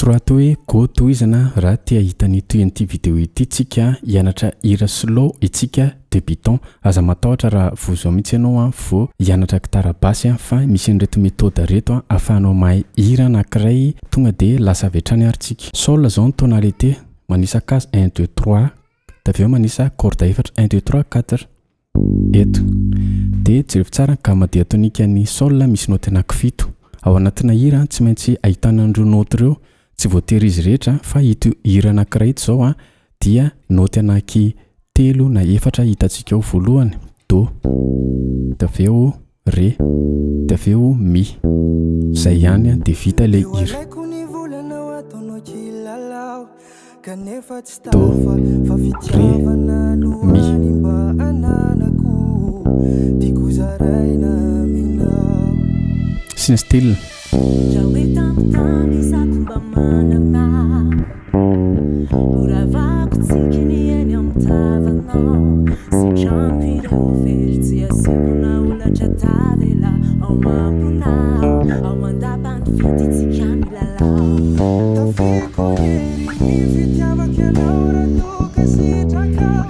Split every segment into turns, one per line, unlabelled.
Soraty hoe go tohizana raha te hahita ny tohin'ity vidéo ity tsika hianatra hira slow itsika débutant. Aza matahotra raha vao izao mihitsy ianao an vao hianatra gitara basse an fa misy an'ireto méthode reto an ahafahanao mahay hira anankiray tonga dia lasa avy hatrany ary tsika. Sol izao ny tonalité, manisa case un deux trois dia avy eo manisa corde efatra un deux trois quatre eto. Dia jerevo tsara ny gamme diatonique an'ny sol misy naoty anankifito. Ao anatina hira tsy maintsy ahitana an'ireo naoty ireo, tsy voatery izy rehetra fa ito hira anankiray ito izao an dia naoty anaky telo na efatra hitantsika ao voalohany, Do, dia avy eo Re, dia avy eo Mi. Izay ihany dia vita ilay hira. Do, Re, Mi. Sy ny style.
Raha hoe tambitamby izaho mba manana Ho ravako tsiky ny eny amin'ny tavanao Sitraniko ireo fery tsy asiako na holatra tavela ao am-ponao Ao an-dapan'ny fitia-tsika milalao Tafiko hery ny fitiavako anao raha toa ka sitrakao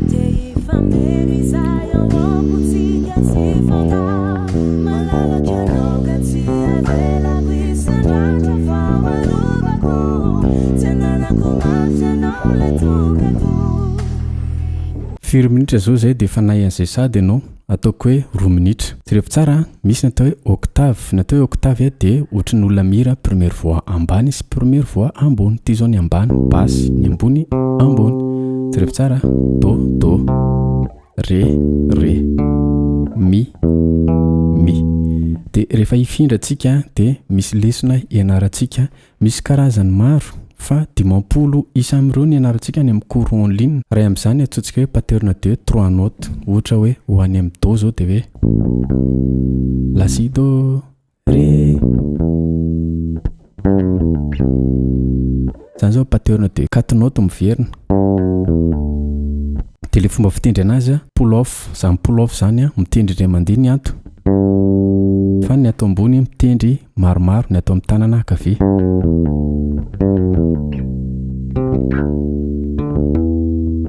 Te hifameno izay ao am-pontsika tsy fantao Malalaka ianao ka tsy avelako hisandratra fa ho arovako Tsy ananako mafy ianao ilay tokako.
Firy minitra zao zay de efa nahay an'izay sady ianao? Ataoko hoe roa minitra. Jerevo tsara an, misy ny atao hoe octave, ny atao hoe octave dia ohatry ny olona mihira première voix ambany sy première voix ambony, ity zao ny ambany basse, ny ambony ambony, jerevo tsara an, do, do, re, re, mi, mi. Dia rehefa hifindra tsika dia misy lesona hianarantsika Misy karazany maro, fa 50 isa amin'ireo ny ianarantsika any amin'ny cours en ligne. Iray amin'izany antsointsika hoe pattern de trois notes. Ohatra hoe ho any amin'ny do izao dia hoe la si do ré. Izany izao pattern de quatre notes miverina. Dia ilay fomba fitendry anazy pull off, izany pull off izany mitendry indray mandeha ny ato fa ny ato ambony mitendry maromaro ny ato amin'ny tanana ankavia.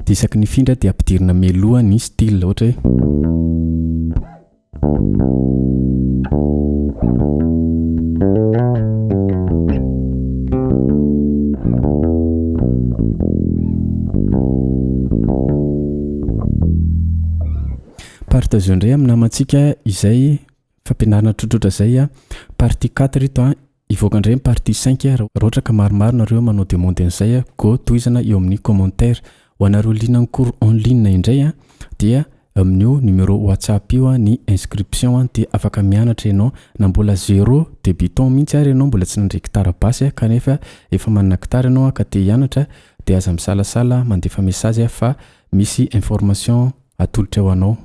Dia isaky ny hifindra dia ampidirina mialoha ny style ohatra hoe. Partageo indray amin'ny namantsika izay Fampianarana trotrotra zay a. Partie quatre ito a, hivoaka indray ny partie cinq raha ohatra ka maromaro nareo manao demande an'izay a, go tohizana eo amin'ny commentaire. Ho anareo liana ny cours en ligne indray a, dia amin'io numéro WhatsApp io ny inscription a, dia afaka mianatra ianao na mbola zéro débutant mihitsy ary ianao mbola tsy nandre gitara basse kanefa efa manana gitara ianao ka te hianatra dia aza misalasala mandefa message fa misy information atolotra ho anao.